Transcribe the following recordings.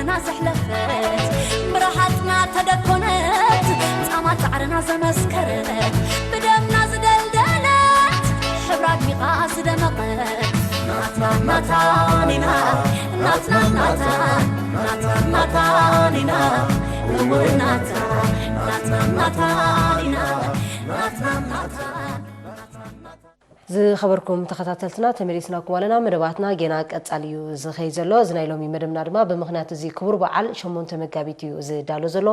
ና ዘሕለፈት፣ ብረሃጽና ተደኮነት፣ ጻማ ጻዕርና ዘመስከረት፣ ብደምና ዝደልደለት፣ ሕብራ ኣድሚቓ ዝደመቐት። ናትና ናታን ኢና፣ ናትና ናታን፣ ናትና ናታን ኢና፣ እወ ናታ፣ ናትና ናታን ኢና፣ ናትና ናታን። ዝኸበርኩም ተኸታተልትና፣ ተመሊስናኩም ኣለና። መደባትና ጌና ቀጻሊ እዩ ዝኸይድ ዘሎ። እዚ ናይ ሎሚ መደብና ድማ ብምኽንያት እዚ ክቡር በዓል ሸሞንተ መጋቢት እዩ ዝዳሎ ዘሎ።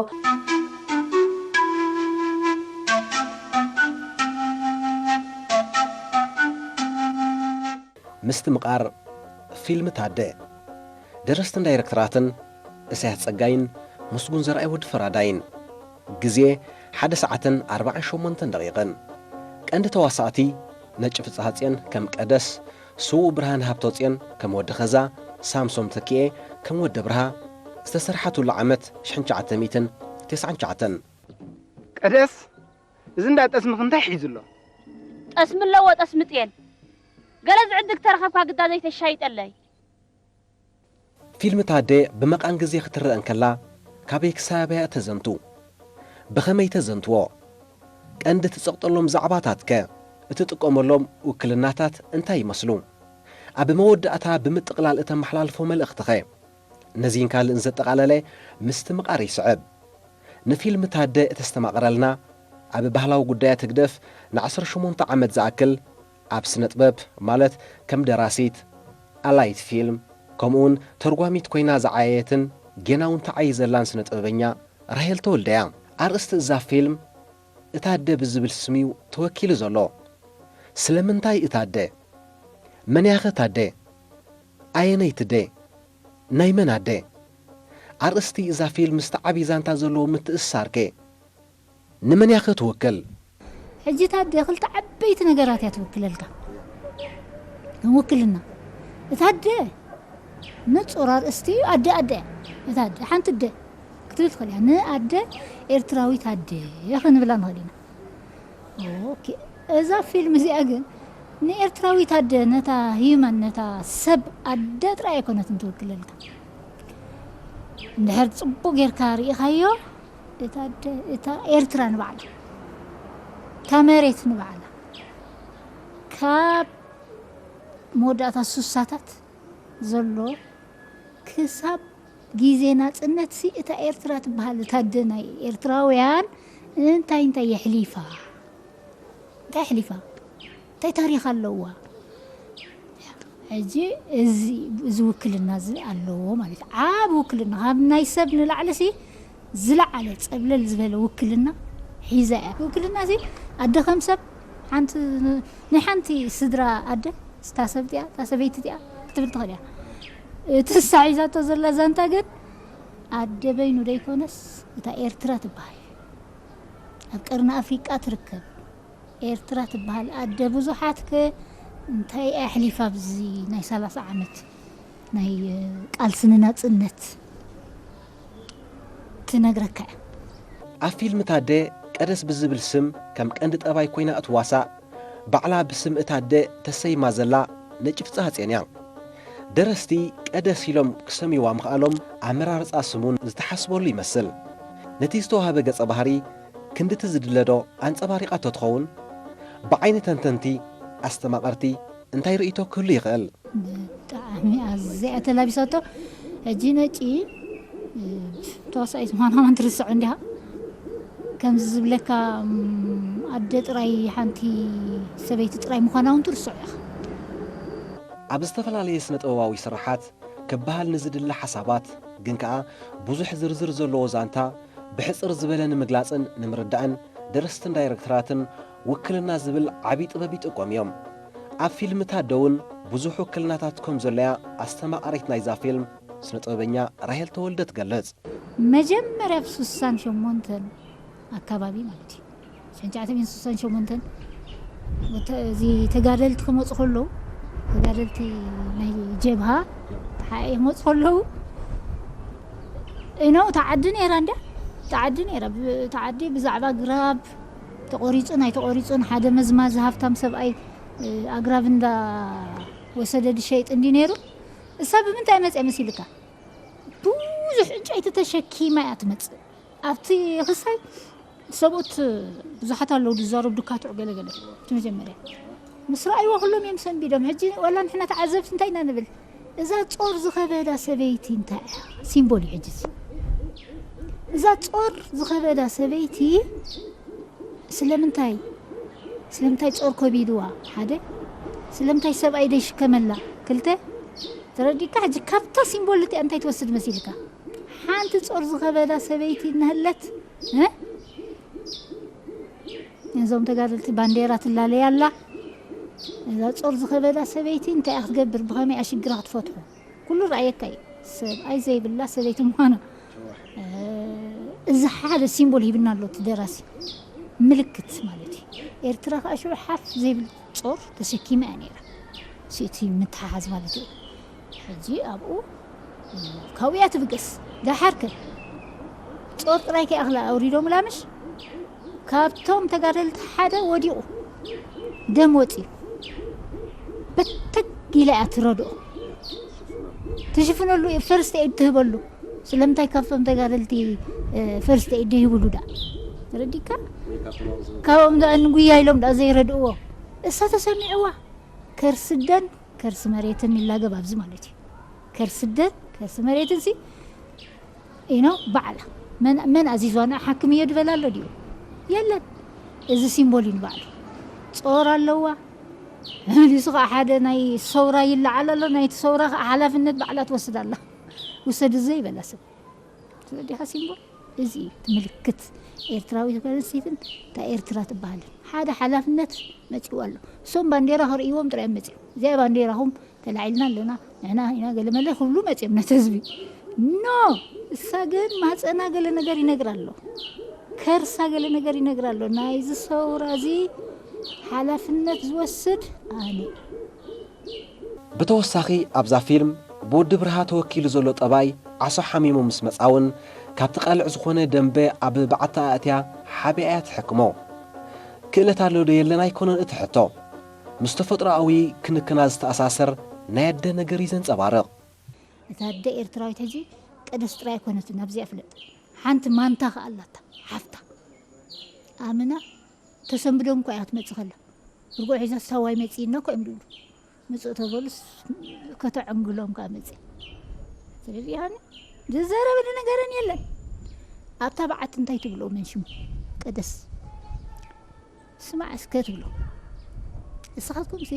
ምስትምቓር ፊልም ታደ። ደረስትን ዳይረክተራትን እሳያስ ጸጋይን ምስጉን ዘርኣይ ወዲ ፈራዳይን። ግዜ ሓደ ሰዓትን ኣርባዓን ሸሞንተን ደቂቕን። ቀንዲ ተዋሳእቲ ነጭ ፍጽሃጽዮን ከም ቀደስ፣ ስዉእ ብርሃን ሃብተጽዮን ከም ወዲ ኸዛ፣ ሳምሶም ተኪኤ ከም ወዲ ብርሃ። ዝተሰርሓትሉ ዓመት ሽሕን ትሽዓተ ሚእትን ተስዓን ትሽዓተን። ቀደስ፣ እዚ እንዳ ጠስምኽ እንታይ ሒዙ ኣሎ? ጠስሚ ኣለዎ፣ ጠስሚ ጤል። ገለ ዝዕድግ ተረኸብካ ግዳ ዘይተሻይጠለይ። ፊልም ታደ ብመቓን ግዜ ክትረአ እንከላ፣ ካበይ ክሳብ እያ ተዘንቱ? ብኸመይ ተዘንትዎ? ቀንዲ ትጸቕጠሎም ዛዕባታትከ? እትጥቀመሎም ውክልናታት እንታይ ይመስሉ? ኣብ መወዳእታ ብምጥቕላል እተመሓላልፎ መልእኽትኸ? ነዚን ካልእን ዘጠቓለለ ምስትምቓር ይስዕብ። ንፊልም ታደ እተስተማቕረልና፣ ኣብ ባህላዊ ጉዳያት ህግደፍ ንዓሰርተ ሸሞንተ ዓመት ዝኣክል ኣብ ስነ ጥበብ፣ ማለት ከም ደራሲት፣ ኣላይት ፊልም፣ ከምኡውን ተርጓሚት ኮይና ዝዓየየትን ጌና እውን ትዓዪ ዘላን ስነ ጥበበኛ ራሄል ተወልደ እያ። ኣርእስቲ እዛ ፊልም እታ ኣደ ብዝብል ስም እዩ ተወኪሉ ዘሎ። ስለምንታይ እታ ኣደ? መን እያ ኸ እታ ኣደ? ኣየነይቲ ኣደ? ናይ መን ኣደ? ኣርእስቲ እዛ ፊልም ምስቲ ዓብዪ ዛንታ ዘለዎ ምትእስሳር ከ? ንመን እያ ኸ ትውክል? ሕጂ እታ ኣደ ክልተ ዓበይቲ ነገራት እያ ትውክለልካ። ከም ውክልና። እታ ኣደ ንጹር ኣርእስቲ እዩ፣ ኣደ ኣደ እያ። እታ ኣደ ሓንቲ ኣደ ክትብል ትኽእል እያ። ንኣደ ኤርትራዊት ኣደ ክንብላ ንኽእል ኢና። ኦኬ፣ እዛ ፊልም እዚኣ ግን ንኤርትራዊት ኣደ፣ ነታ ሂዩማን፣ ነታ ሰብ ኣደ ጥራይ ኣይኮነትን ትውክለልካ። እንድሕር ጽቡቕ ጌርካ ርኢኻዮ፣ እታ ኣደ፣ እታ ኤርትራ ንባዕላ፣ እታ መሬት ንባዕላ፣ ካብ መወዳእታ ሱሳታት ዘሎ ክሳብ ግዜ ናጽነትሲ እታ ኤርትራ ትበሃል፣ እታ ኣደ ናይ ኤርትራውያን እንታይ እንታይ የሕሊፋ? እንታይ ኣሕሊፋ? እንታይ ታሪኽ ኣለዋ? ሕጂ እዚ፣ እዚ ውክልና እዚ ኣለዎ ማለት እዩ። ዓቢ ውክልና፣ ካብ ናይ ሰብ ንላዕሊ ሲ ዝለዓለ ጸብለል ዝበለ ውክልና ሒዛ እያ። ውክልና እዚ ኣደ ከም ሰብ ሓንቲ፣ ናይ ሓንቲ ስድራ ኣደ፣ እታ ሰብ እቲኣ፣ እታ ሰበይቲ እቲኣ ክትብል ትኽእል እያ። እቲ ንሳ ሒዛቶ ዘላ ዛንታ ግን ኣደ በይኑ ደይኮነስ እታ ኤርትራ ትበሃል። ኣብ ቀርኒ ኣፍሪቃ ትርከብ ኤርትራ ትበሃል ኣደ ብዙሓት ከ እንታይ ኣሕሊፋ ኣብዚ ናይ ሰላሳ ዓመት ናይ ቃልሲ ንናጽነት ትነግረካ እያ። ኣብ ፊልም እታ ኣደ ቀደስ ብዝብል ስም ከም ቀንዲ ጠባይ ኮይና እትዋሳእ፣ ባዕላ ብስም እታ ኣደ ተሰይማ ዘላ ነጭ ፍጽሃጽዮን እያ። ደረስቲ ቀደስ ኢሎም ክሰምይዋ ምኽኣሎም ኣመራርጻ ስም እውን ዝተሓስበሉ ይመስል። ነቲ ዝተዋህበ ገጸ ባህሪ ክንድቲ ዝድለዶ ኣንጸባሪቓቶ ትኸውን? ብዓይኒ ተንተንቲ፣ ኣስተማቐርቲ እንታይ ርእይቶ ክህሉ ይኽእል? ብጣዕሚ ኣዝያ ተላቢሳቶ። ሕጂ ነጪ፣ እ፣ ተዋሳኢት ምዃና ከማን ትርስዖ እንዲኻ። ከምዚ ዝብለካ፣ እም፣ ኣደ ጥራይ፣ ሓንቲ ሰበይቲ ጥራይ ምዃና እውን ትርስዖ ኢኻ። ኣብ ዝተፈላለየ ስነ ጥበባዊ ስርሓት ክበሃል ንዝድለ ሓሳባት፣ ግን ከኣ ብዙሕ ዝርዝር ዘለዎ ዛንታ ብሕጽር ዝበለ ንምግላጽን ንምርዳእን ደረስትን ዳይረክተራትን ውክልና ዝብል ዓቢ ጥበብ ይጥቀሙ እዮም። ኣብ ፊልም ታደ እውን ብዙሕ ውክልናታት ከም ዘሎ እያ ኣስተማቓሪት ናይዛ ፊልም ስነ ጥበበኛ ራሄል ተወልደ ትገልጽ። መጀመርያ ብ ሱሳን ሸሞንተን ኣካባቢ ማለት እዩ። ሽሕን ትሽዓተ ሚእትን ሱሳን ሸሞንተን ወተ-፣ እዚ ተጋደልቲ ክመጹ ከለዉ፣ ተጋደልቲ ናይ ጀብሃ ተሓኤ ክመጹ ከለዉ፣ ኢኖ እታ ዓዲ ነይራ እንድያ። እታ ዓዲ ነይራ። ብ-፣ እታ ዓዲ ብዛዕባ ኣግራብ ተቖሪጹን ኣይተቖሪጹን፣ ሓደ መዝማዚ ሃብታም ሰብኣይ፣ እ፣ ኣግራብ እንዳ ወሰደ ድሸይጥ እንዲ ነይሩ። እሳ ብምንታይ መጽያ መሲልካ? ቡ-፣ ብዙሕ ዕንጨይቲ ተሸኪማ እያ ትመጽእ። ኣብቲ ክሳይ ሰብኡት ብዙሓት ኣለዉ ዝዛረቡ፣ ድካትዑ ገለገለ። እቲ መጀመርያ ምስ ረኣይዎ ኩሎም እዮም ሰንቢዶም። ሕጂ ዋላ ንሕና ተዓዘብቲ እንታይ ኢና ንብል? እዛ ጾር ዝኸበዳ ሰበይቲ እንታይ እያ? ሲምቦል እዩ ሕጂ እዚ። እዛ ጾር ዝኸበዳ ሰበይቲ ስለምንታይ? ስለምንታይ ጾር ከቢድዋ? ሓደ፣ ስለምንታይ ሰብኣይ ደይሽከመላ? ክልተ፣ ተረዲእካ? ሕጂ ካብታ ሲምቦል እቲኣ እንታይ ትወስድ መሲልካ? ሓንቲ ጾር ዝኸበዳ ሰበይቲ እናህለት፣ እ? እዞም ተጋደልቲ ባንዴራ ትላለይ ኣላ። እዛ ጾር ዝኸበዳ ሰበይቲ እንታይ እያ ክትገብር? ብኸመይ እያ ሽግራ ክትፈትሖ? ኩሉ ረኣየካ እዩ። ሰብኣይ ዘይብላ ሰበይቲ ምዃና። እ፣ እዚ ሓደ ሲምቦል ሂብና ኣሎ እቲ ደራሲ። ምልክት ማለት እዩ። ኤርትራ ከዓ ሽዑ ሓፍ ዘይብል ጾር ተሰኪማ እያ ነይራ። እቲ ምትሓሓዝ ማለት እዩ። ሕጂ ኣብኡ ካብኡ እያ ትብገስ። ደሓር ከ ጾር ጥራይ ከይኣኽላ ኣውሪዶምላ ምሽ? ካብቶም ተጋደልቲ ሓደ ወዲቑ ደም ወፂኡ በተግ ኢላ እያ ትረድኦ። ትሽፍነሉ፣ ፈርስት ኤድ ትህበሉ። ስለምንታይ ካብቶም ተጋደልቲ፣ እ፣ ፈርስት ኤድ ይህብሉ ዳ? ረዲካ? ካብኦም ዳ ንጉያ ኢሎም ዳ ዘይረድእዎ? እሳ ተሰሚዕዋ። ከርሲ ደን ከርሲ መሬትን ይላገብ ኣብዚ ማለት እዩ። ከርሲ ደን ከርሲ መሬትን ሲ ኢኖ ባዕላ። መን፣ መን ኣዚዝዋ? ንዓ ሓክምዮ ድበላ ኣሎ ድዩ? የለን። እዚ ሲምቦል እዩ ንባዕሉ። ጾር ኣለዋ። ንሱ ኸዓ ሓደ ናይ ሰውራ ይለዓል ኣሎ። ናይቲ ሰውራ ኸዓ ሓላፍነት ባዕላ ትወስድ ኣላ። ውሰድ እዚ ይበላ ሰብ። ተረዲኻ? ሲምቦል እዚ እዩ። እቲ ምልክት ኤርትራዊት ጓል ኣንስተይትን እታ ኤርትራ ትበሃልን ሓደ ሓላፍነት መጺኡ ኣሎ። እሶም ባንዴራ ክርእይዎም ጥራይ እዮም መጺኦም። እዚኣ ባንዴራኹም ተላዒልና ኣለና፣ ንሕና ኢና ገለመለ ክብሉ መጺኦም ነቲ ህዝቢ። ኖ! እሳ ግን ማህጸና ገለ ነገር ይነግር ኣሎ። ከርሳ ገለ ነገር ይነግር ኣሎ። ናይዚ ሰውራ እዚ ሓላፍነት ዝወስድ ኣነ። ብተወሳኺ ኣብዛ ፊልም ብወዲ ብርሃ ተወኪሉ ዘሎ ጠባይ ዓሶ ሓሚሙ ምስ መጻ እውን ካብቲ ቃልዕ ዝኾነ ደንበ ኣብ በዓታ ኣእትያ ሓቢኣ እያ ትሕክሞ። ክእለት ኣሎ ዶ የለን ኣይኮነን እቲ ሕቶ። ምስ ተፈጥሮኣዊ ክንክና ዝተኣሳሰር ናይ ኣደ ነገር እዩ ዘንጸባርቕ። እታ ኣደ ኤርትራዊት ሕጂ ቀደስ ጥራይ ኣይኮነትን፣ ኣብዚኣ ፍለጥ። ሓንቲ ማንታ ከኣ ኣላታ፣ ሓፍታ። ኣምና ተሰንብዶም እኳ እያ ክትመጽእ ከላ። ርግኦ ሒዛ ሳዋይ መጺእና እኮ እዮም ዝብሉ። ምጽእ ተበሉስ ከተዕንግሎም ከኣ መጺእ። ስለዚ ሃኒ ዝዘረበ ነገርን የለን። ኣብታ በዓቲ እንታይ ትብሎ መን ሽሙ? ቀደስ። ስማዕ እስከ ትብሎ። ንስኻትኩም ሲ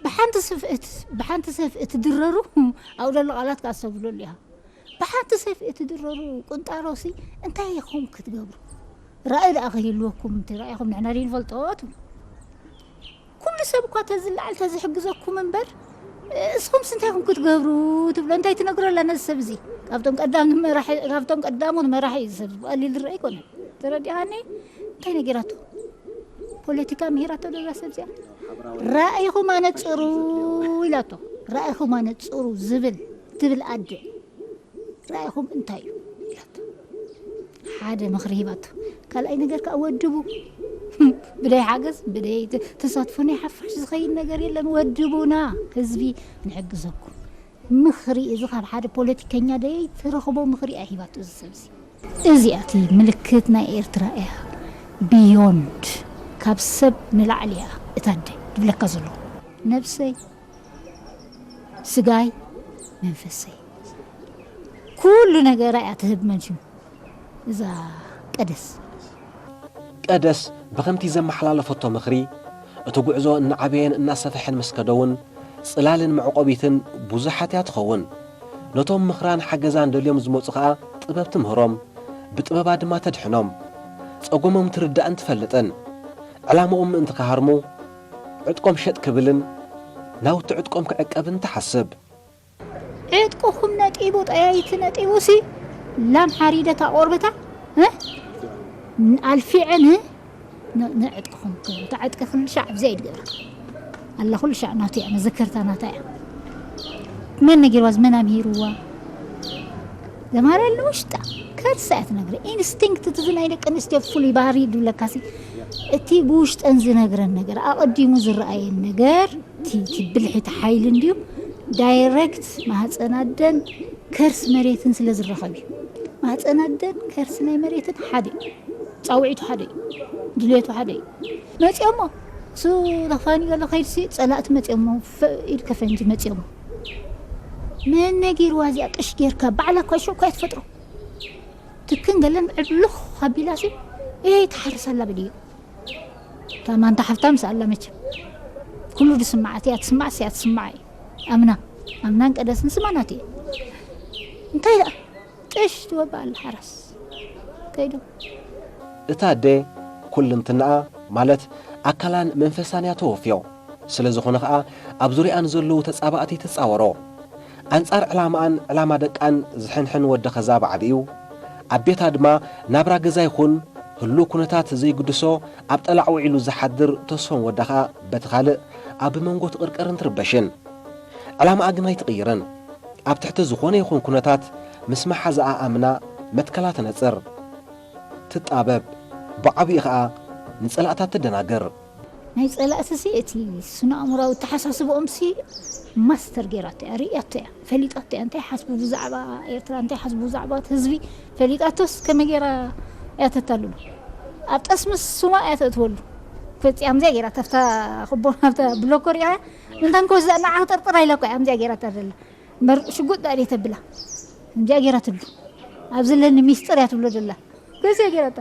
ብሓንቲ ስፍእት፣ ብሓንቲ ሰፍእት ድረሩ። ኣብኡ ዘሎ ቃላት ከኣ ሰብሎ ኣሊኻ። ብሓንቲ ሰፍእት ድረሩ ቁንጣሮሲ እንታይ ኢኹም ክትገብሩ? ራእይ ደኣ ከይህልወኩም፣ እቲ ራእይኹም ንሕና ደይ ንፈልጦ ትብሉ። ኩሉ ሰብ እኳ ተዝለዓል ተዝሕግዘኩም እምበር፣ እስኹምስ እንታይ ኢኹም ክትገብሩ ትብሎ? እንታይ ትነግሮ ኣላ ነዚ ሰብ እዚ? ካብቶም ቀዳም መራሒ፣ ካብቶም ቀዳሞት መራሒ እዩ እዚ ሰብ እዚ። ብቐሊል ዝረአ ኣይኮነን። ተረዲኻኒ? እንታይ ነጊራቶ? ፖለቲካ ምሂራቶ ዶ እዛ ሰብ እዚኣ? ራእይኹም ኣነጽሩ ኢላቶ። ራእይኹም ኣነጽሩ ዝብል፣ ትብል ኣደ። ራእይኹም እንታይ እዩ? ኢላቶ። ሓደ ምኽሪ ሂባቶ። ካልኣይ ነገር ከኣ ወድቡ። ብደይ ሓገዝ፣ ብደይ ተ-፣ ተሳትፎ ናይ ሓፋሽ ዝኸይድ ነገር የለን። ወድቡና፣ ህዝቢ ንሕግዘኩም። ምኽሪ እዚ ካብ ሓደ ፖለቲከኛ ደይ ትረኽቦ ምኽሪ እያ ሂባቶ እዚ ሰብ እዚ። እዚኣ እቲ ምልክት ናይ ኤርትራ እያ። ቢዮንድ፣ ካብ ሰብ ንላዕሊ እያ እታ ኣደ ትብለካ ዘሎ። ነብሰይ፣ ስጋይ፣ መንፈሰይ፣ ኩሉ ነገራ እያ ትህብ። መን ሽሙ እዛ ቀደስ? ቀደስ ብኸምቲ ዘመሓላለፈቶ ምኽሪ፣ እቲ ጉዕዞ እናዓበየን እናሰፍሐን ምስ ከደ እውን፣ ጽላልን መዕቆቢትን ብዙሓት እያ ትኸውን። ነቶም ምኽራን ሓገዛን ደልዮም ዝመጹ ኸኣ ጥበብ ትምህሮም፣ ብጥበባ ድማ ተድሕኖም። ጸገሞም ትርዳእን ትፈልጥን። ዕላምኦም ምእንቲ ክሃርሙ፣ ዕጥቆም ሸጥ ክብልን ናውቲ ዕጥቆም ክዕቀብን ትሓስብ። ዕጥቅኹም ነጢቡ፣ ጠያይቲ ነጢቡ ሲ ላም ሓሪደ እታ ቆርበታ፣ እ? ኣልፊዐ ን-፣ ን-፣ ንዕጥቅኹም ክብሉ። እታ ዕጥቂ ኩሉ ሻዕ ብዘይ ድገብራ። ኣላ ኩሉ ሻዕ ናቱ እያ፣ መዘከርታ ናታ እያ። መን ነጊርዋ? መን ኣምሂርዋ? ዘማርያ ንውሽጣ ከርሳ እያ ትነግረ። ኢንስቲንክት እቲ ናይ ደቂ ኣንስትዮ ፍሉይ ባህሪ ድብለካሲ፣ እቲ ብውሽጠን ዝነግረን ነገር፣ ኣቐዲሙ ዝረኣየን ነገር፣ እቲ፣ እቲ ብልሒ፣ እቲ ሓይሊ እንድዩ ዳይሬክት ማህፀን ኣደን ከርሲ መሬትን ስለ ዝረኸብ እዩ። ማህፀን ኣደን ከርሲ ናይ መሬትን ሓደ እዩ። ፃውዒቱ ሓደ እዩ። ድሌቱ ሓደ እዩ። መፂኦሞ እሱ ተፋኒ ገለ ከይድሲ ፀላእቲ መፂኦሞ፣ ኢድ ከፈንጂ መፂኦሞ። መን ነጊርዋ እዚኣ ቅሽ ጌርካ? ባዕላ እኳ ሸኳ እያ ትፈጥሮ። ትክን ገለን ዕብልኽ ኣቢላ ሲ እይ ትሓርስ ኣላ በልዮ። እታ ማንታ ሓፍታ ምስ ኣላ መቸም ኩሉ ድስማዓት እያ ትስማዕ እያ ትስማዕ እዩ። ኣምና ኣምናን ቀደስን ስማናት እየ። እንታይ ደኣ ጥሽ ትወባ ኣላ ሓራስ ከይዶ። እታ ኣደ ኩልንትናኣ ማለት ኣካላን መንፈሳን እያ ተወፍዮ። ስለ ዝኾነ ኸኣ ኣብ ዙርያኣን ዘለዉ ተጻባእቲ ትጻወሮ። ኣንጻር ዕላማኣን ዕላማ ደቃን ዝሕንሕን ወዲ ኸዛ ብዓቢኡ ኣብ ቤታ ድማ ናብራ ገዛ ይኹን ህሉው ኩነታት ዘይግድሶ ኣብ ጠላዕ ውዒሉ ዝሓድር ተስፎም ወዳ ኸኣ በቲ ኻልእ ኣብ መንጎ ትቕርቀርን ትርበሽን። ዕላማኣ ግን ኣይትቕይርን። ኣብ ትሕቲ ዝኾነ ይኹን ኩነታት ምስ መሓዛኣ ኣምና መትከላ ትነጽር። ትጣበብ። ብዓቢኡ ኸኣ ንጸላእታ ትደናግር። ናይ ጸላእትሲ እቲ ስነ ኣእምራዊ ኣተሓሳስብኦምሲ ማስተር ጌራቶ እያ፣ ርእያቶ እያ፣ ፈሊጣቶ እያ። እንታይ ሓስቡ ብዛዕባ ኤርትራ፣ እንታይ ሓስቡ ብዛዕባ እቲ ህዝቢ ፈሊጣቶስ ከመይ ጌራ እያ ተታልሉ? ኣብ ጠስሚ ስማ እያ ተእትወሉ። ፈጺኣ ኣምዚኣ ጌራ ተፍታ ክቦ ናብታ ብሎኮ ሪኣ ምንታን ከወዛ ንዓ ክጠርጥራ ኢላ እኮ እያ ኣምዚኣ ጌራ ተደላ። እምበር ሽጉጥ ዳኣ ተብላ። ኣምዚኣ ጌራ ትብሉ። ኣብዚ ለኒ ሚስጥር እያ ትብሎ ደላ። ገዚኣ ጌራታ።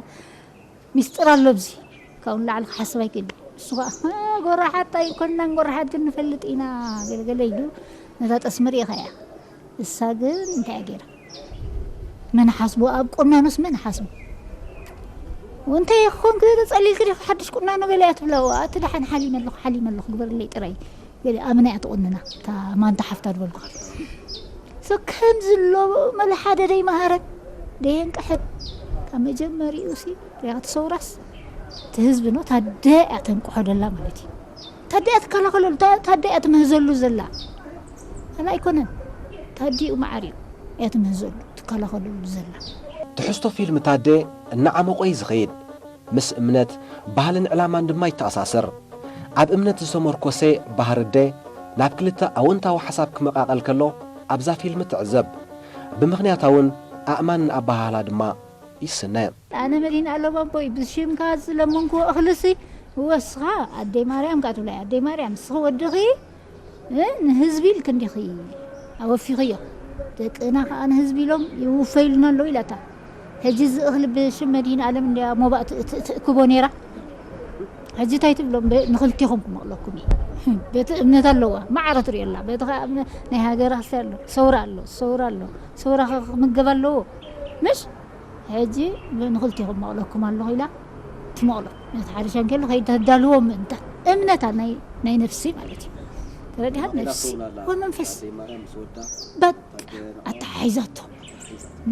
ሚስጥር ኣሎ ኣብዚ። ካብኡ ንላዕሊ ክሓስብ ኣይክእልን። እሱ ኸዓ ጎራሓት ኣይኮናን፣ ጎራሓት ግን ንፈልጥ ኢና ገለገለ ኢሉ ነታ ጠስሚ ሪኢኻ እያ። እሳ ግን እንታይ እያ ገይራ? መን ሓስቦ ኣብ ቁናኖስ መን ሓስቦ? እንታይ ይኾን ተጸሊልክ ዲኺ ሓድሽ ቁናኖ ገለ እያ ትብላ። ኣቲ ደሓን ሓሊመ ኣለኹ ሓሊመ ኣለኹ ግበርለይ ጥራይ። ገለ ኣመና እያ ትቑንና እታ ማንታ ሓፍታ ዝበልኩኻ። So ከም ዝሎ መለ ሓደ ደይመሃረ ደየንቅሐን ካብ መጀመሪኡ ሲ ሪኣኽቲ ሰውራስ እቲ ህዝቢ ኖ ታደ እያ ተንቅሖ ደላ ማለት እዩ። ታደ እያ ትከላኸለሉ፣ ታ- ታደ እያ ትምህዘሉ ዘላ። ኣላ ኣይኮነን ታዲኡ መዓር እዩ እያ ትምህዘሉ ትከላኸለሉ ዘላ። ትሕዝቶ ፊልም ታደ እናዓመቖ እዩ ዝኸይድ። ምስ እምነት፣ ባህልን ዕላማን ድማ ይተኣሳሰር። ኣብ እምነት ዝተመርኮሰ ባህርደ ናብ ክልተ ኣወንታዊ ሓሳብ ክመቓቐል ከሎ ኣብዛ ፊልም ትዕዘብ። ብምኽንያታውን ኣእማንን ኣበሃህላ ድማ ይስነ። ኣነ መድህን ኣሎም ኣቦይ ብሽምካ ዝለመንክዎ እኽልሲ ወስኻ ኣደይ ማርያም ካ ትብላይ ኣደይ ማርያም ንስኺ ወድኺ እ ንህዝቢ ኢልኪ እንዲኺ ኣወፊኽዮ። ደቅና ኸዓ ንህዝቢ ኢሎም ይውፈዩልና ኣለዉ ኢላታ። ሕጂ እዚ እኽሊ ብሽም መድህን ኣለም እንድያ ሞባእ ትእክቦ ነይራ። ሕጂ እንታይ ትብሎም ንኽልቴኹም ክመቕለኩም እዩ። በቲ እምነት ኣለዋ ማዕረ ትሪኦ ኣላ። በቲ ኸዓ እምነት ናይ ሃገር ኣስታይ ኣሎ ሰውራ ኣሎ ሰውራ ኣሎ ሰውራ ክምገብ ኣለዎ ምሽ ሕጂ ንኽልቴኹም መቕለኩም ኣለኹ ኢላ ትመቕሎ ነቲ ሓደ ሻንኬሎ ከይተዳልዎ ምእንታ እምነታ ናይ ናይ ነፍሲ ማለት እዩ ተረዲሃት ነፍሲ ወመንፈስ በቃ ኣተሓሒዛቶ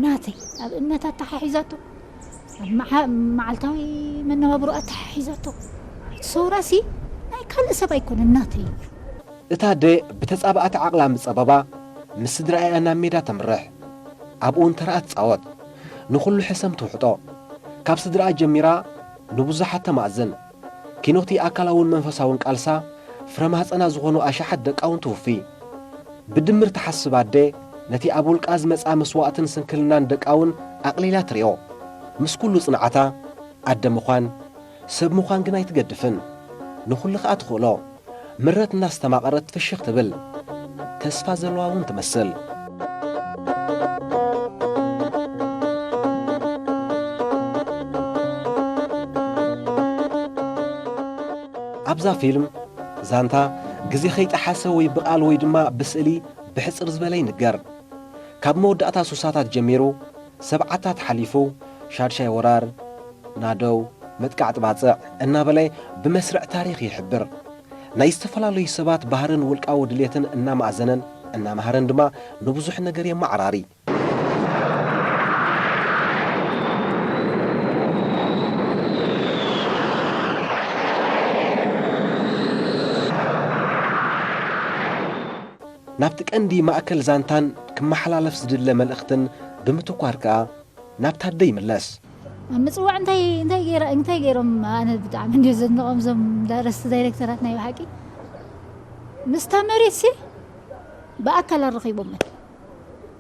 ናተይ ኣብ እምነት ኣተሓሒዛቶ ኣብ መዓ- መዓልታዊ መነባብሮ ኣተሓሒዛቶ እቲ ሰውራሲ ናይ ካልእ ሰብ ኣይኮነን ናተይ እዩ እታ ኣደ ብተጻባእቲ ዓቕላ ምጸበባ ምስ ስድራኣ እያ ናብ ሜዳ ተምርሕ። ኣብኡ እውን ተራኣ ትጻወት። ንኹሉ ሕሰም ትውሕጦ። ካብ ስድራኣ ጀሚራ ንብዙሓት ተማእዝን። ኪኖቲ ኣካላውን መንፈሳውን ቃልሳ ፍረ ማህጸና ዝኾኑ ኣሽሓት ደቃ እውን ትውፊ። ብድምር ትሓስብ ኣደ ነቲ ኣብ ውልቃ ዝመጽኣ መስዋእትን ስንክልናን ደቃ እውን ኣቕሊላ ትሪኦ። ምስ ኩሉ ጽንዓታ ኣደ ምዃን ሰብ ምዃን ግን ኣይትገድፍን። ንኹሉ ኸኣ ትኽእሎ። ምረት እናስተማቐረት ፍሽኽ ትብል። ተስፋ ዘለዋ እውን ትመስል። ኣብዛ ፊልም ዛንታ ግዜ ከይጠሓሰ ወይ ብቓል ወይ ድማ ብስእሊ ብሕጽር ዝበለ ይንገር። ካብ መወዳእታ ሱሳታት ጀሚሩ ሰብዓታት ሓሊፉ ሻድሻይ ወራር፣ ናደው፣ መጥቃዕቲ ባጽዕ እናበለ ብመስርዕ ታሪኽ ይሕብር። ናይ ዝተፈላለዩ ሰባት ባህርን ውልቃዊ ድሌትን እናመኣዘነን እናምሃረን ድማ ንብዙሕ ነገር የመዓራሪ። ናብቲ ቀንዲ ማእከል ዛንታን ክመሓላለፍ ዝድለ መልእኽትን ብምትኳር ከኣ ናብታ ኣደ ይምለስ። ኣብ ምጽዋዕ እንታይ እንታይ ገይራ እንታይ ገይሮም ኣነ ብጣዕሚ እንዲ ዘድንቖም እዞም ዳረስቲ ዳይሬክተራት ናይ ብሓቂ ምስታ መሬት ሲ ብኣካል ኣረኺቦም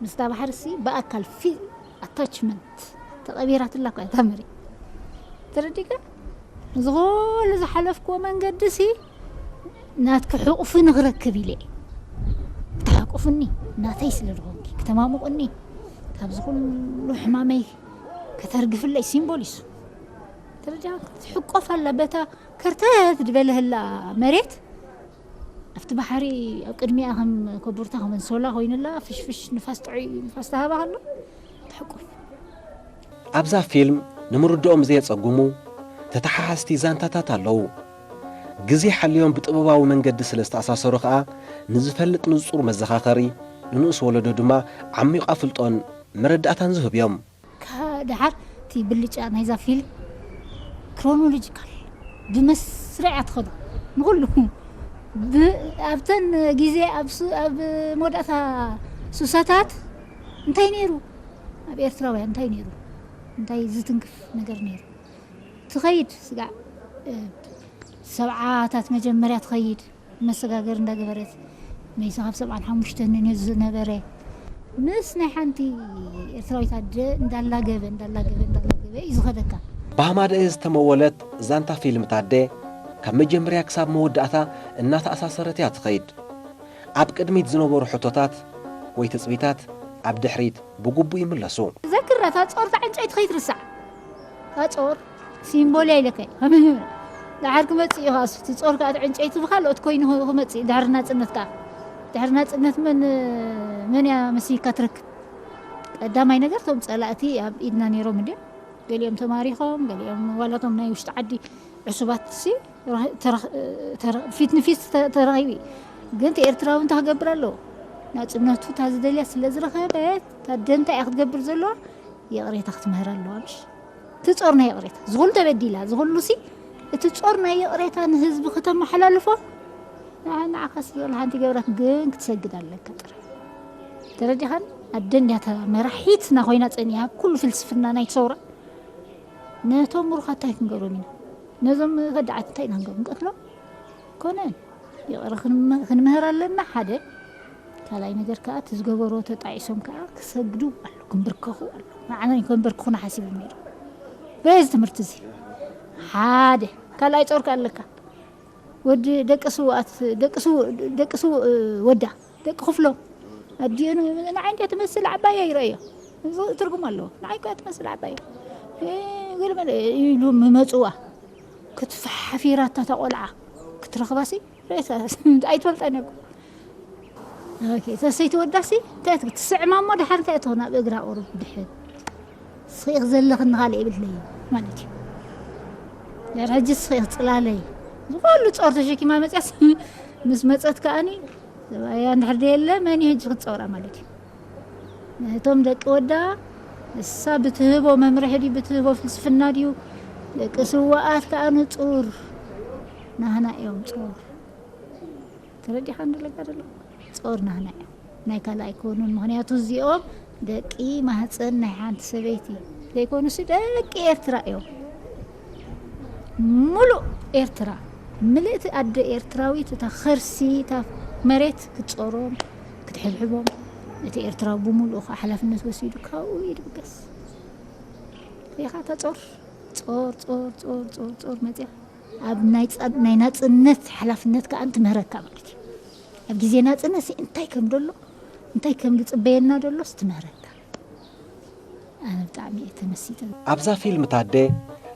ምስታ ባሕርሲ ብኣካል ፊ ኣታችመንት ተቐቢራትላ እኳ እታ መሬት። ተረዲካ? እዚ ኩሉ ዝሓለፍክዎ መንገዲ ሲ ናትኪ ሕቑፊ ንኽረክብ ኢለ እየ። ክትሓቁፍኒ ናተይ ስለ ዝኾንኪ፣ ክተማሙቕኒ፣ ካብዚ ኩሉ ሕማመይ ከተርግፍለይ ሲምቦል እዩ። ተረዲኻ? ክትሕቆፍ ኣላ በታ ከርተት ዝበለህላ መሬት። ኣብቲ ባሕሪ ኣብ ቅድሚኣ ከም ኮቦርታ ከም ኣንሶላ ኮይኑላ፣ ፍሽፍሽ ንፋስ ጥዑይ ንፋስ ተሃባ ከሎ ትሕቁፍ። ኣብዛ ፊልም ንምርድኦም ዘየጸግሙ ተተሓሓዝቲ ዛንታታት ኣለዉ። ግዜ ሓልዮም ብጥበባዊ መንገዲ ስለ ዝተኣሳሰሩ ከኣ ንዝፈልጥ ንጹር መዘኻኸሪ፣ ንንኡስ ወለዶ ድማ ዓሚቕ ኣፍልጦን መረዳእታን ዝህብ እዮም። ካብ ደሓር እቲ ብልጫ ናይዛ ፊልም ክሮኖሎጂካል ብመስርዕ እያ ትኸዶ ንኹሉ ብ- ኣብተን ግዜ ኣብ ሱ- ኣብ መወዳእታ ሱሳታት እንታይ ነይሩ ኣብ ኤርትራውያን እንታይ ነይሩ እንታይ ዝትንክፍ ነገር ነይሩ ትኸይድ ስጋዕ እ፣ ሰብዓታት መጀመርያ ትኸይድ መሰጋገር እንዳገበረት መይሳ ካብ ሰብዓን ሓሙሽተን እዩ ዝነበረ ምስ ናይ ሓንቲ ኤርትራዊት ኣደ እንዳላገበ እንዳላገበ እንዳላገበ እዩ ዝኸደካ። ብሃማደኤ ዝተመወለት ዛንታ ፊልም ታዴ ካብ መጀመርያ ክሳብ መወዳእታ እናተኣሳሰረት እያ ትኸይድ። ኣብ ቅድሚት ዝነበሩ ሕቶታት ወይ ትጽቢታት ኣብ ድሕሪት ብግቡእ ይምለሱ። ዘክራ እታ ጾር እታ ዕንጨይቲ ከይትርሳዕ። እታ ጾር ሲምቦል እያ ኢለካ እየ። ከመይ ይብላ? ደሓር ክመጽእ እዩ ከኣ እሱ። እቲ ጾር ከኣ እቲ ዕንጨይቲ ብኻልኦት ኮይኑ ክመጽእ እዩ። ድሕሪ ናጽነት ከኣ። ድሕሪ ናጽነት መን መን እያ መሲልካ ትረክብ? ቀዳማይ ነገር እቶም ጸላእቲ ኣብ ኢድና ነይሮም እንድዮም። ገሊኦም ተማሪኾም፣ ገሊኦም ዋላቶም ናይ ውሽጢ ዓዲ ዕሱባት ሲ ተረኽ- ተረ- ፊት ንፊት ተ- ተራኺቡ እዩ። ግን እቲ ኤርትራዊ እንታይ ክገብር ኣለዎ? ናጽነቱ እታ ዝደልያ ስለ ዝረኸበት እታ ደንታ እያ ክትገብር ዘለዋ። ይቕሬታ ክትምህር ኣለዋ ምሽ እቲ ጾር ናይ ይቕሬታ ዝኹሉ ተበዲላ ዝኹሉ ሲ እቲ ጾር ናይ ይቕሬታ ንህዝቢ ከተመሓላልፎ ንዓ- ንዓኻስ ዘላ ሓንቲ ገብራት ግን ክትሰግድ ኣለካ ጥራይ ተረዲኻን ኣደ እንዲያ እታ መራሒትና ኮይና ጸኒሓ ኩሉ ፍልስፍና ናይ ሰውራ ነቶም ምሩኻት እንታይ ክንገብሮም ኢና ነዞም ከዳዓት እንታይ ኢና ክንገብሮም ንቀትሎም ኮነን ይቕረ ክንመ- ክንምህር ኣለና ሓደ ካልኣይ ነገር ከዓ እቲ ዝገበሮ ተጣዒሶም ከዓ ክሰግዱ ኣሎ ክንብርከኹ ኣሎ ንዓና ከንበርክኹና ሓሲቦም ነይሮም በዚ ትምህርቲ እዚ ሓደ ካልኣይ ጾር ከ ኣለካ ወዲ ደቂ ስውኣት ደቂ ስው ደቂ ስው ወዳ ደቂ ክፍሎም ኣዲኡ ንዓይ እንዲያ ትመስል ዓባያ ይረእዮ እዚ ትርጉም ኣለዎ ንዓይ እኮ ትመስል ዓባያ ገለ መለ ኢሉ ምመፅዋ ክትፈሓፊራታ እታ ቆልዓ ክትረኽባሲ ሬሳ ኣይትፈልጣን እኮ ኦኬ፣ እታ ሰይቲ ወዳሲ እንታይ ትብል? ትስዕማ እሞ ደሓር እንታይ ትኾን ኣብ እግራ ቁሩብ ድሕር ስኺኽ ዘለኽኒ ካልእ የብለይ ማለት እዩ። ድሕር ሕጂ ስኺኽ ጽላለይ ዝኹሉ ጾር ተሸኪማ መጽያስ ምስ መጸት ከኣኒ ሰብኣያ እንድሕር ደየለ መን እዩ ሕጂ ክትጸውራ ማለት እዩ። ነቶም ደቂ ወዳ ንሳ ብትህቦ መምርሒ ድዩ ብትህቦ ፍልስፍና ድዩ ደቂ ስዋኣት ከኣ ንጹር ናህና እዮም ጾር ተረዲኻ ንለካ ደሎ ጾር ናህና እዮም ናይ ካልእ ኣይኮኑን ምኽንያቱ እዚኦም ደቂ ማህፀን ናይ ሓንቲ ሰበይቲ ዘይኮኑሲ ደቂ ኤርትራ እዮም ሙሉእ ኤርትራ ምልእቲ ኣደ ኤርትራዊት እታ ኸርሲ እታ መሬት ክትጾሮም ክትሕብሕቦም እቲ ኤርትራዊ ብሙሉእ ከዓ ሓላፍነት ወሲዱ ካብኡ ይድብገስ ሪኻ እታ ጾር ጾር ጾር ጾር ጾር ጾር መፅያ ኣብ ናይ ፃ- ናይ ናፅነት ሓላፍነት ከዓ እንትምህረካ ማለት እዩ ኣብ ግዜ ናፅነት ሲ እንታይ ከም ደሎ እንታይ ከም ዝፅበየና ደሎስ ትምህረካ ኣነ ብጣዕሚ እየ ተመሲጠ ኣብዛ ፊልም ታዴ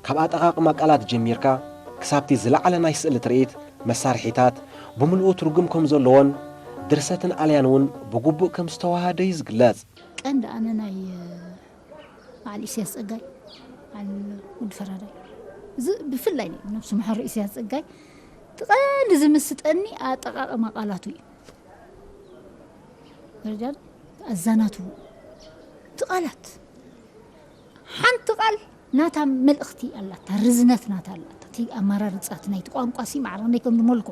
ካብ ኣጠቓቕማ ቃላት ጀሚርካ ክሳብቲ ዝለዓለ ናይ ስእሊ ትርኢት መሳርሒታት ብምልኡ ትርጉም ከም ዘለዎን ድርሰትን ኣልያን እውን ብግቡእ ከም ዝተዋሃደ እዩ ዝግለጽ። ቀንዲ ኣነ ናይ በዓል ኢሳያስ ጸጋይ በዓል ወዲ ፈራዳይ እዚ ብፍላይ ነብሱ መሓሪ ኢሳያስ ጸጋይ እቲ ቀንዲ ዝምስጠኒ ኣጠቃቀማ ቃላቱ እዩ ደረጃ ኣዛናቱ እቲ ቃላት ሓንቲ ቃል ናታ መልእኽቲ ኣላታ ርዝነት ናታ ኣላታ እቲ ኣመራርፃ እቲ ናይቲ ቋንቋ ሲ ማዕረ ናይ ከም ንመልኮ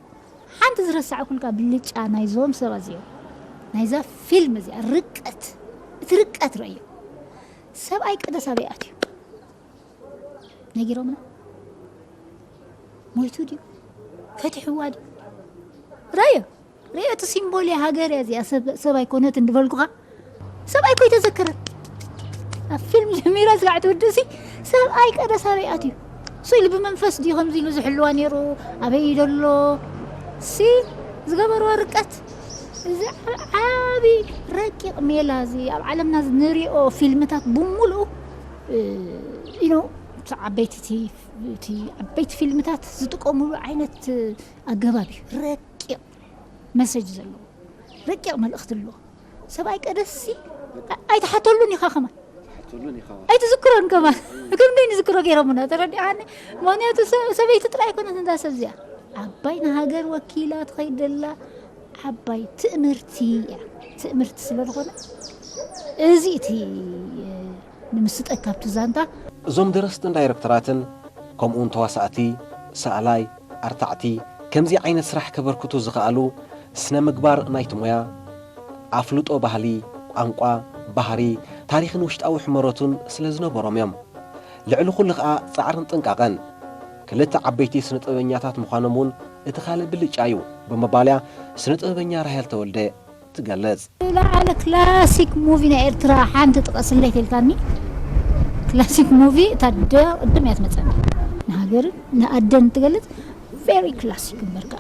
ሓንቲ ዝረሳዕኩልካ ብልጫ ናይዞም ሰባት እዚኦም ናይዛ ፊልም እዚኣ ርቀት እቲ ርቀት ረእዮ ሰብኣይ ቀደስ ኣበይ ኣትዩ ነጊሮምና ሞይቱ ድዩ ፈቲሕዋ ድዩ ረዮ ርእዮ እቲ ሲምቦል እያ ሃገር እያ እዚኣ ሰብ ኣይኮነትን ዝበልኩኻ ሰብኣይ እኮ ኣይተዘከረን። ኣብ ፊልም ጀሚራ ስጋዕ ትውድእሲ ሰብኣይ ቀደስ ኣበይ ኣትዩ? እሱ ኢሉ ብመንፈስ ድዩ ከምዚ ኢሉ ዝሕልዋ ነይሩ? ኣበይ እዩ ዘሎ? ሲ ዝገበርዎ ርቀት፣ እዚ ዓቢ ረቂቕ ሜላ፣ እዚ ኣብ ዓለምና ንሪኦ ፊልምታት ብምሉኡ፣ እ፣ you know፣ እቲ ዓበይቲ፣ እቲ፣ እቲ ዓበይቲ ፊልምታት ዝጥቀምሉ ዓይነት ኣገባብ እዩ። ረቂቕ መሰጅ ዘለዎ፣ ረቂቕ መልእኽቲ ኣለዎ። ሰብኣይ ቀደስሲ ኣይትሓተሉን ኢኻ ከማን። ኣይትዝክሮን ከማን። ክንደይ ንዝክሮ ገይሮምና፣ ተረዲኣኒ። ምኽንያቱ ሰብ-፣ ሰበይቲ ጥራይ ኣይኮነት እንዳ ሰብ እዚኣ። ዓባይ ንሃገር ወኪላ ትኸይድ ዘላ ዓባይ ትእምርቲ እያ። ትእምርቲ ስለ ዝኾነ፣ እዚ እቲ ንምስጠካ ኣብቲ ዛንታ። እዞም ደረስትን ዳይረክተራትን፣ ከምኡውን ተዋሳእቲ፣ ሰኣላይ፣ ኣርታዕቲ፣ ከምዚ ዓይነት ስራሕ ከበርክቱ ዝኸኣሉ፣ ስነ ምግባር ናይቲ ሞያ፣ ኣፍልጦ ባህሊ፣ ቋንቋ፣ ባህሪ፣ ታሪኽን ውሽጣዊ ሕመረቱን ስለ ዝነበሮም እዮም። ልዕሊ ኩሉ ኸኣ ጻዕርን ጥንቃቐን። ክልተ ዓበይቲ ስነ ጥበበኛታት ምዃኖም እውን እቲ ካልእ ብልጫ እዩ ብምባል እያ ስነ ጥበበኛ ራሄል ተወልደ ትገልጽ። ዝለዓለ ክላሲክ ሙቪ ናይ ኤርትራ ሓንቲ ጥቀስለይ ተልካኒ። ክላሲክ ሙቪ እታ ደ ቅድም እያ ትመጸኒ። ንሃገርን ንኣደን ትገልጽ ቨሪ ክላሲክ እምበርካ።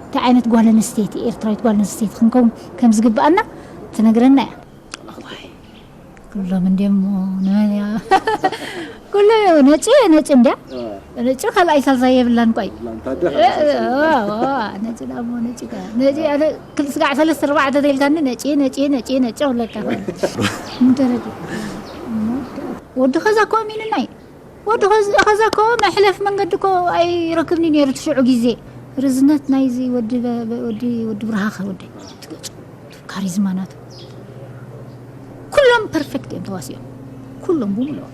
እንታይ ዓይነት ጓል ኣንስተይቲ፣ ኤርትራዊት ጓል ኣንስተይቲ ክንከውን ከም ዝግብኣና ትነግረና እያ። እዋይ፣ ኩሎም እንድዮም ንመን እያ? ኩሎም እዮም። ነጭ፣ ነጭ እንድያ። እ። ነጭ ካልኣይ ሳልሳይ የብላን ቆይ። የብላን፣ ታደ እ፣ ካልኣይ ሳልሳይ እ፣ የብላን። እ፣ ነጭ ዳሞ ነጭ ከ-፣ ነጭ ኣነ ክል-፣ ስጋዕ ሰለስተ ኣርባዕተ ተይልካኒ ነጭ፣ ነጭ፣ ነጭ፣ ነጭ ክብለካ። እንተ ነጭ። ወዲ ኸዛ እኮ ኣሚንና እዩ። ወዲ ኸዝ-፣ ኸዛ እኮ መሕለፍ መንገዲ እኮ ኣይረክብኒ ነይሩ እቲ ሽዑ ግዜ። ርዝነት ናይዚ ወዲ በ-፣ በ-፣ ወዲ፣ ወዲ ብርሃኸ ወዲ። ትገጹ። ካሪዝማ ናቱ። ኩሎም ፐርፌክት እዮም ተዋሲኦም። ኩሎም ብምልኦም።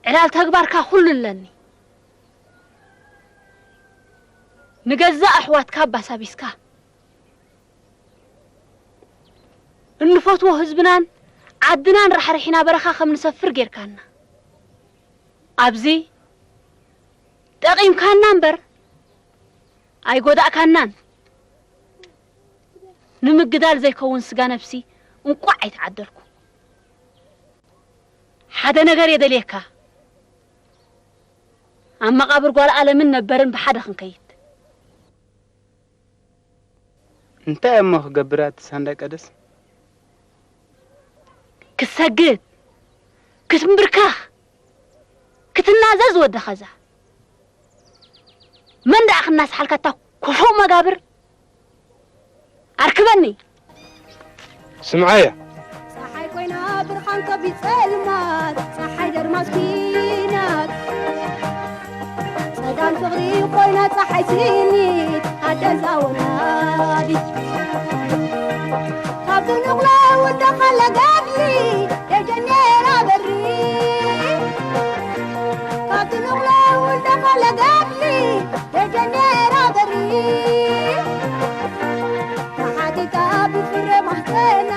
ዕላል ተግባርካ ኩሉ ኣለኒ። ንገዛእ ኣሕዋትካ ኣባሳቢስካ፣ እንፈትዎ ህዝብናን ዓድናን ራሕሪሕና በረኻ ከም ንሰፍር ጌርካና። ኣብዚ ጠቒምካና እምበር ኣይጎዳእካናን። ንምግዳል ዘይከውን ስጋ ነብሲ እንቋዕ ኣይተዓደልኩ። ሓደ ነገር የደልየካ። ኣብ መቓብር ጓል ኣለምን ነበርን ብሓደ ክንከይድ። እንታይ እሞ ክገብር ኣቲ ሳንዳይ ቀደስ? ክትሰግድ፣ ክትምብርከኽ፣ ክትናዘዝ ወዲ ኸዛ። መን ደኣ ክናስሓልካ እታ ኮፎ መጋብር? ኣርክበኒ። ስምዓያ። ጸሓይ ኮይና ብርሃን ከቢድ ጸልማት፣ ጸሓይ ደርማስ ኲናት። ጸዳል ፍቕሪ ኮይና ጸሓይ ስኒት፣ ኣደዛ ወላዲት። ካብቲ ንቕሎ ውልደ ኸለ ገድሊ፣ ደጀን ነይራ በሪ። ካብቲ ንቕሎ ውልደ ኸለ ገድሊ፣ ደጀን ነይራ በሪ። ተሓቲታ ብፍረ ማህፀና፣